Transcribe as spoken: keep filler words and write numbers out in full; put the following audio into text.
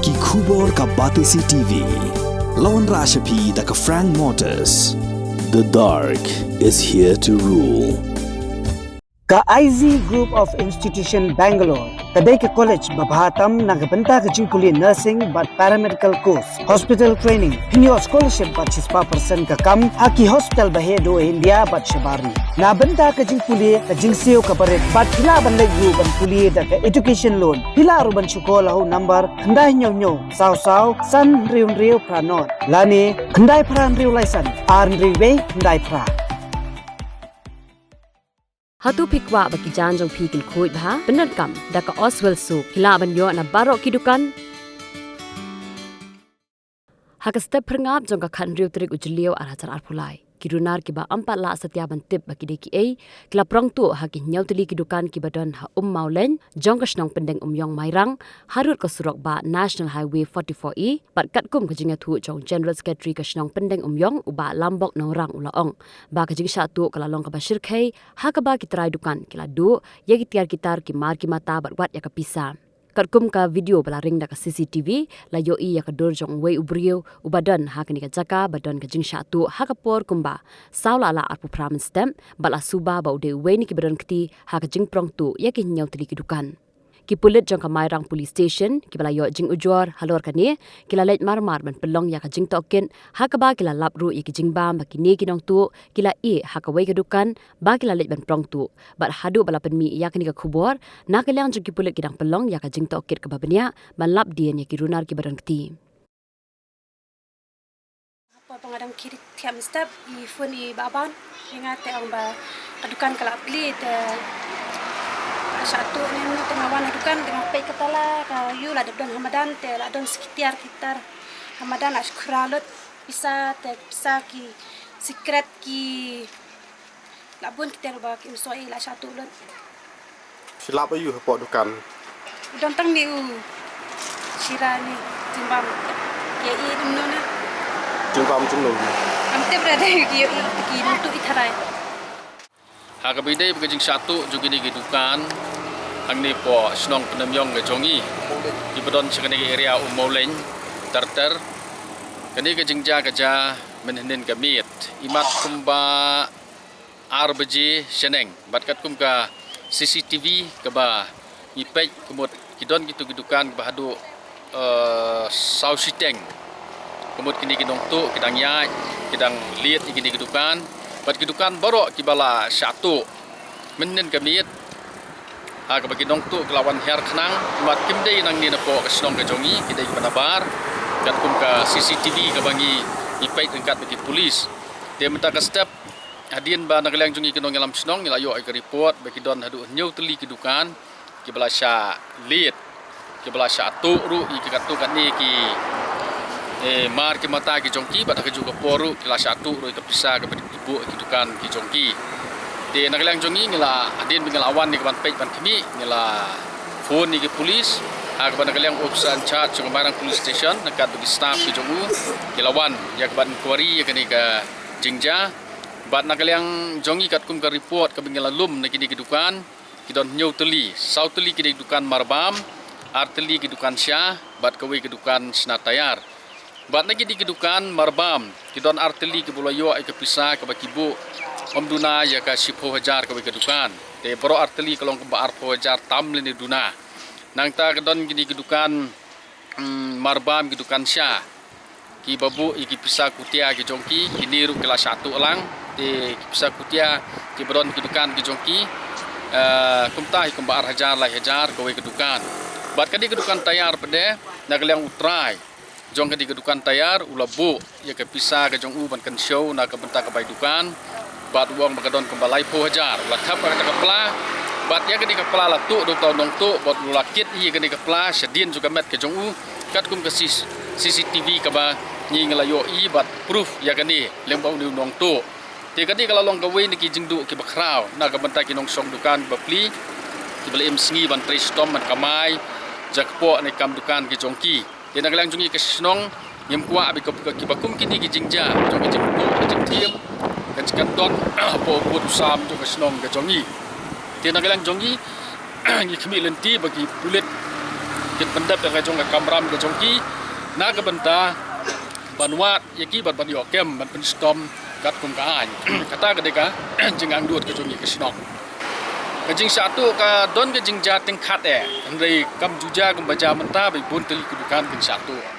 Ki khubor ka Batesi T V. La wanrah sha phi da ka Frank Motors. The dark is here to rule. Ka I Z Group of Institution Bangalore ka dei ka college ba bha tam na ka bynta ka jingpule nursing bad paramedical course, hospital training, pynïoh scholarship bad shispah percent ka kam ha ki hospital ba heh duh India bad shabar ri. Na bynta ka jingpule ka jingsiew ka barit bad phi lah ban leit ruh ban pule da ka education loan. Phi lah ruh ban shu call ha u number khyndai hynñiew hynñiew saw saw san hynriew hynriew phra nod lane khyndai phra hynriew lai san ar hynriew wei khyndai phra. Hato phi kwah ba ki jaiñ jong phi kin khuid bha? Pyndonkam da ka Oswell Soap. Phi lah ban ïoh na baroh ki dukan. Ha ka step phyrngap jong ka khathynriew tarik u Jylliew ar hajar arphew lai, ki runar kiba ym pat lah satia ban tip ba ki dei kiei ki la prong tuh ha ki hynñiew tylli ki dukan kiba don ha Ummawlein jong ka shnong Pyndengumiong Mairang, harud ka surok bah National Highway forty-four E. Bad katkum ka jingïathuh jong General Secretary ka shnong Pyndengumiong, u Bah Lambok Nongrang, u la ong ba ka jingshah tuh ka la long kaba shyrkhei ha kaba ki trai dukan ki la duh ïa ki tiar ki tar, ki mar ki mata bad wat ïa ka pisa. Katkum ka video ba la ring da ka C C T V, la ïohi ïa ka dur jong uwei u briew uba don ha kane ka jaka ba don ka jingshah tuh ha ka por kumba saw la lah arphew phra mynstep, bad la suba ba u dei uwei na kiba don kti ha ka jingprong tuh ïa ki hynñiew tylli ki dukan. Ki pulit jong ka Mairang Police Station kiba la ïoh jingujor halor kane, ki la leit marmar ban pynlong ïa ka jingtohkit ha kaba ki la lap ruh ïa ki jingbam ba kine ki nongtuh ki la ïeh ha kawei ka dukan ba ki la leit ban prong tuh. Bad haduh ba la pynmih ïa kane ka khubor, na ka liang jong ki pulit ki dang pynlong ïa ka jingtohkit kaba bniah ban lap dien ïa ki runar kiba don kti. Hapoh ba nga dang khie thiah mynstep, i phone i Bah Ban ïa nga te ong ba ka dukan ka la plie te la shah tuh. Te nga wan ha dukan te nga peit ka tala, ka ïu la dep don ha madan, te la don shi ki tiar ki tar ha madan, la shu khraw lut. Pisa te pisa, ki sikret, ki la bun ki tiar ba kim soi, la shah tuh lut. Phi lap aiu hapoh dukan? Don tang ni u shira ni jingbam. Ïa i dum no na. Jingbam jong no? Am tip ra dei ki ïa i ki nongtuh i tharai. Ha kaba ïadei bad ka jingshah tuh jong kine ki dukan hangne hapoh shnong Pyndengumiong ka jong i, kiba don sha kane ka area Ummawlein ter ter. Kane ka jingjia ka jia mynhynnin ka miet, imat kumba ar baje shaneng. Bad katkum ka C C T V kaba ngi peit, ka mut ki don kito ki dukan kiba haduh, eh, saw shiteng. Ka mut kine ki nongtuh ki dang ïaid, ki dang liat ïa kine ki dukan. Bad ki dukan baroh kiba la shah tuh mynhynnin ka miet, ha kaba ki nongtuh ki la wan hiar khnang. Imat kim dei nangne napoh ka shnong ka jong i, ki dei kiba nabar. Katkum ka C C T V kaba ngi, ngi peit ryngkat bad ki pulis. Te mynta ka step, hadien ba na ka liang jong ngi ki nongïalam shnong ngi la ïoh ïa ka report ba ki don haduh hynñiew tylli ki dukan kiba la shah liat, kiba la shah tuh ruh ïa ki katto katne ki, eh, mar ki mata ki jong ki, bad ha kajuh ka por ruh ki la shah tuh ruh ïa ka pisa kaba ki buh ïa ki dukan ki jong ki. Te na ka liang jong ngi, ngi la, hadien ba ngi la wan ïa ka ban peit ban khmih, ngi la phone ïa ki pulis, ha kaba na ka liang officer in charge jong ka Mairang Police Station ryngkat bad ki staff ki jong u ki la wan ïa ka ban inquiry ïa kane ka jingjia. Bad na ka liang jong ngi, katkum ka report kaba ngi la lum na kine ki dukan, ki don hynñiew tylli, saw tylli ki dei dukan marbam, ar tylli ki dukan sha, bad kawei ka dukan shna tayar. Bad na kine ki dukan marbam ki don ar tylli kiba la ïoh ïa ka pisa kaba ki buh ym duna ïa ka shiphew hajar kawei ka dukan. Te baroh ar tylli ka long kumba arphew hajar tam lane duna. Nangta ka don kine ki dukan, mm, marbam, ki dukan sha, kiba buh ïa ki pisa kutia ki jong ki, kine ruh ki la shah tuh lang. Te ki pisa kutia kiba don ki dukan ki jong ki, eh, kumta hi kumba ar hajar lai hajar kawei ka dukan. Bad kane ka dukan tayar pat de, na ka liang u trai jong kane ka dukan tayar u la buh ïa ka pisa ka jong u ban kynshew na ka bynta ka bai dukan. Bad u ong ba ka don kumba laiphew hajar, u la thep ha kata ka pla. Bad ïa kane ka pla la tuh da uta u nongtuh, bad u la kit ïa kane ka pla shadien jong ka met ka jong u. Katkum ka C-, C C T V kaba ngi, ngi la ïohi bad proof ïa kane lyngba une u nongtuh. Te kane ka la long kawei na ki jingduh kiba khraw na ka bynta ki nongshong dukan kiba plie, kiba la im sngi ban trei shitom ban kamai jakpoh na ki kam dukan ki jong ki. Te na ka liang jong ngi ka shnong, ngim kwah ba ka, ka, kiba kum kine ki jingjia jong ka jingtuh ka jingthiem kan, kan don hapoh u pud u sam jong ka shnong ka jong ngi. Te na ka liang jong ngi, ngi khmih lynti ba ki pulit Kin pyndep ïa ka jong ka kamram ka jong ki na ka bynta ban wad ïa ki bad ban ïoh kem ban pynshitom katkum ka aiñ. Kata ka dei ka jingangnud ka jong ngi ka shnong. Ka jingshah tuh ka don ka jingjia tyngkhat eh, hynrei kam ju jia kumba jia mynta ba bun tylli ki dukan kin shah tuh.